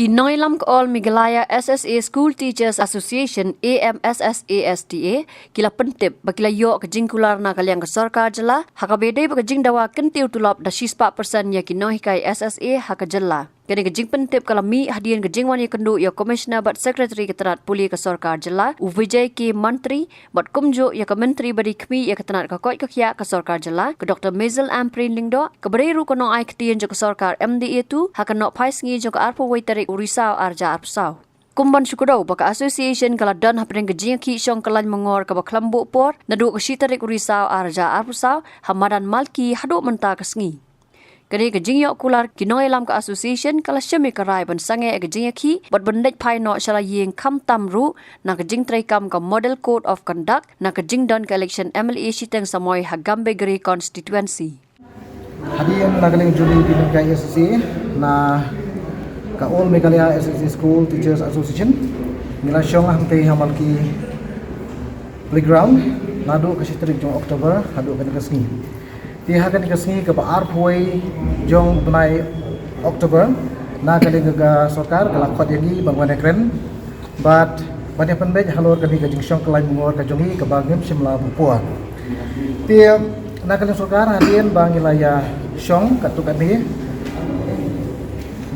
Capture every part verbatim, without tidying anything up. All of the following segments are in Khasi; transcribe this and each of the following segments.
Ki nongïalam ka All Meghalaya S S A School Teachers Association, A M S S A S T A, ki la pyntip ba ki la ïoh ka jingkular na ka liang ka sorkar jylla ha kaba ïadei bad ka jingdawa kyntiew tulop da shispah persen ïa ki nonghikai S S A ha ka jylla. Kane ka jingpyntip ka la mih hadien ka jingwan ïakynduh ïa u Commissioner bad Secretary ka tnad pule ka sorkar jylla, u Vijay K Mantri, bad kumjuh ïa ka Myntri ba dei khmih ïa ka tnad ka koit ka khiah ka sorkar jylla, ka Doctor Maisel Ampareen Lyngdoh, kaba dei ruh ka nongai ktien jong ka sorkar M D A two, ha ka nohphai sngi jong ka arphew wei tarik u Risaw arhajar arphew saw. Kum ban shu kdew ba ka association ka la don hapdeng ka jingïakhih shong kyllain mangor kaba khlem buh por, naduh ka shi tarik u Risaw arhajar arphew saw, ha madan Malki haduh mynta ka sngi. Kane ka jingïoh kular ki nongïalam ka association ka la shim ïa ka rai ban sangeh ïa ka jingïakhih bad ban leit phai noh sha la ïing, khamtam ruh na ka jingtreikam ka Model Code of Conduct na ka jingdon ka election M L A shiteng samoi ha Gambegre constituency. Hadien na ka liang jong ngi ki nonghikai S S A na ka All Meghalaya S S A School Teachers Association, ngi la shong hangtei ha Malki Playground naduh ka shi tarik jong October haduh kane ka sngi. Te ha kane ka sngi kaba arphew wei jong u bnai October, na ka liang ka sorkar ka la khot ïa ngi ban wan ïakren bad ban ïapynbeit halor kane ka jingshong kyllain mangor ka jong ngi kaba ngim shym la buh por. Te na ka liang sorkar hadien ba ngi la ïashong katto katne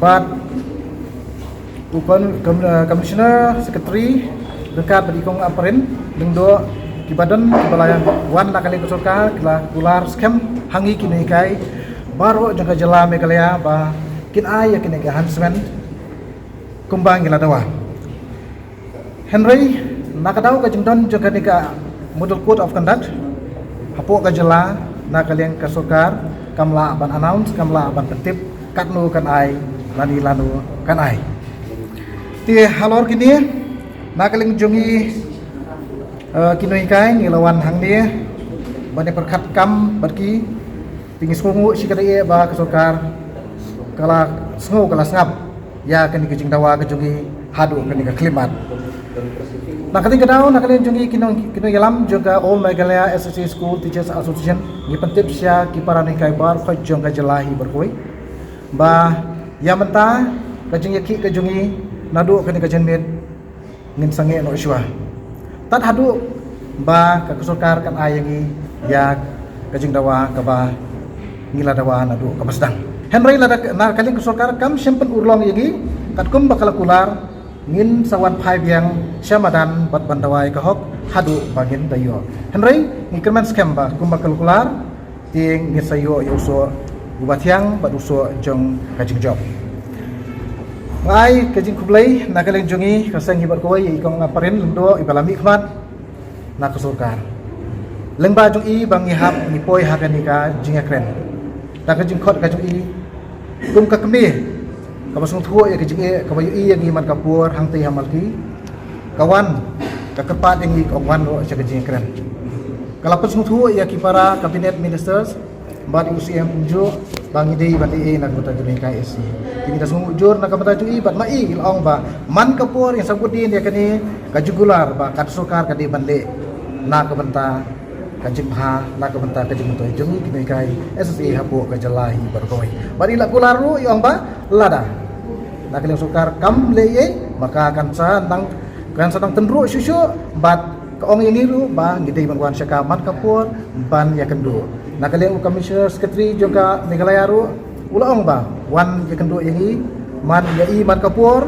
bad u kon-, kom-, eh, Commissioner, Secretary ryngkat bad i Kong Ampareen Lyngdoh, kiba don kiba la wan na ka liang ka sorkar ki la kular skhem ha ngi ki nonghikai baroh jong ka jylla Meghalaya ba kin ai ïa kine ki enhancement kumba ngi la dawa. Hynrei na ka daw ka jingdon jong kane ka Model Code of Conduct hapoh ka jylla, na ka liang ka sorkar kam lah ban announce, kam lah ban pyntip katno kan ai lane lano kan ai. Te halor kine, na ka liang jong ngi, eh, ki nonghikai, ngi la wan hangne ban ïapyrkhat kam bad ki. Te ngi sngewnguh shikatdei ba ka sorkar ka la sngew, ka la sngap ïa kane ka jingdawa ka jong ngi haduh kane ka khyllipmat. Na ka liang ka daw, na ka liang jong ngi ki nong, ki nongïalam jong ka All Meghalaya S S A School Teachers Association, ngi pyntip sha ki para nonghikai baroh jong ka jylla hi baroh kawei ba ïa mynta ka jingïakhih ka jong ngi naduh kane ka janmiet ngin sangeh noh shuwa tad haduh ba ka sorkar kan ai ïa ngi ïa ka jingdawa kaba ngi la dawa naduh kaba sdang. Hynrei lada na ka liang ka sorkar kam shym pynurlong ïa ngi katkum ba ka la kular, ngin sa wan phai biang sha madan bad ban dawa ïa ka hok haduh ba ngin da ïoh. Hynrei ngi kyrmen skhem ba kumba ka la kular, te ngin sa ïoh ïa u soh uba thiang bad u soh jong ka jingjop. Nga ai ka jingkhublei na ka liang jong ngi, ka seng hi baroh kawei, ïa i Kong Ampareen Lyngdoh iba la mihkhmat na ka sorkar. Lyngba jong i ba ngi hap ngi poi ha kane ka jingïakren. Da ka jingkhot ka jong i kum ka kmie kaba sngewthuh ïa ka jingeh kaba ïohi ïa ngi man ka por hangtei ha Malki, ka wan, ka kyrpad ïa ngi, ka wan ruh sha ka jingïakren. Ka la pynsngewthuh ïa ki para cabinet ministers bad ïa u C M kumjuh ba ngi dei ban leh ei na ka bynta jong ka S C. Te ngi da sngewjur na ka bynta jong i, bad ma i la ong ba man ka por ïa sa bud dien ïa kane ka jingkular ba ka sorkar ka dei ban leh na ka bynta ka jingbha, na ka bynta ka jingmyntoi jong ngi ki nonghikai S S A hapoh ka jylla hi baroh kawei. Bad i la kular ruh, i ong ba lada na ka liang sorkar kam leh ei, ma ka kan sa nang, kan sa nang tynruh shuh shuh bad ka ong ïa ngi ruh ba ngi dei ban wan sha ka man ka por ban ïakynduh. Na ka liang u Commissioner Secretary jong ka Meghalaya ruh u la ong ba wan ïakynduh ïa ngi, man ïa i man ka por,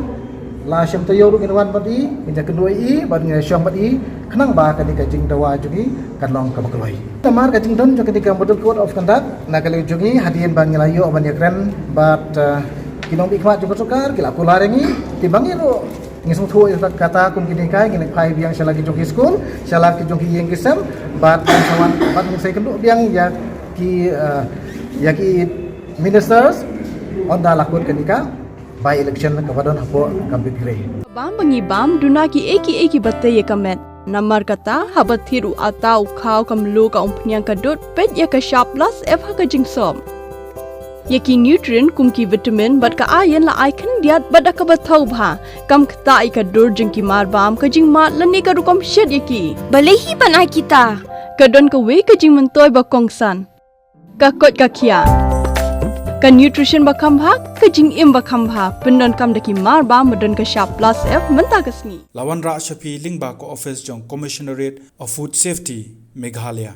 la shem taïew ruh ngin wan bad i, ngin ïakynduh ïa i bad ngin ïashong bad i, khnang ba kane ka jingdawa jong i kan long kaba kloi. Namar ka jingdon jong kane ka Model Code of Conduct na ka liang jong ngi, hadien ba ngi la ïoh ban ïakren bad, eh, ki nongmihkhmat jong ka sorkar, ki la kular ïa ngi, te ba ngi ruh ngi sngewthuh ïa kata, kum ki nonghikai ngin phai biang sha la ki jong ki skul, sha la ki jong ki ïing ki sem, bad ngin sa wan, bad ngin sa ïakynduh biang ïa ki, eh, ïa ki ministers ynda la kut kane ka by election kaba don hapoh Gambegre. Bam ba ngi bam, duna kiei kiei kiba tei ïa ka met. Namar kata, haba thied u ata u khaw, ka mluh ka umphniang ka dud, peit ïa ka shap, la sep ha ka jingsop. Ïa ki nutrient kum ki vitamin bad ka iron la ai khyndiat bad da kaba thaw bha. Kam ktah ïa ka dur jong ki marbam, ka jingmad lane ka rukom shet ïa ki. Balei hi ban ai kita? Ka don kawei ka jingmyntoi ba kongsan. Ka koit ka khiah. Ka nutrition ba kham bha, ka jingim ba kham bha, pyndonkam da ki mar ba, ba don ka shap plus F mynta ka sngi. La wanrah sha phi lyngba ka office jong Commissionerate of Food Safety, Meghalaya.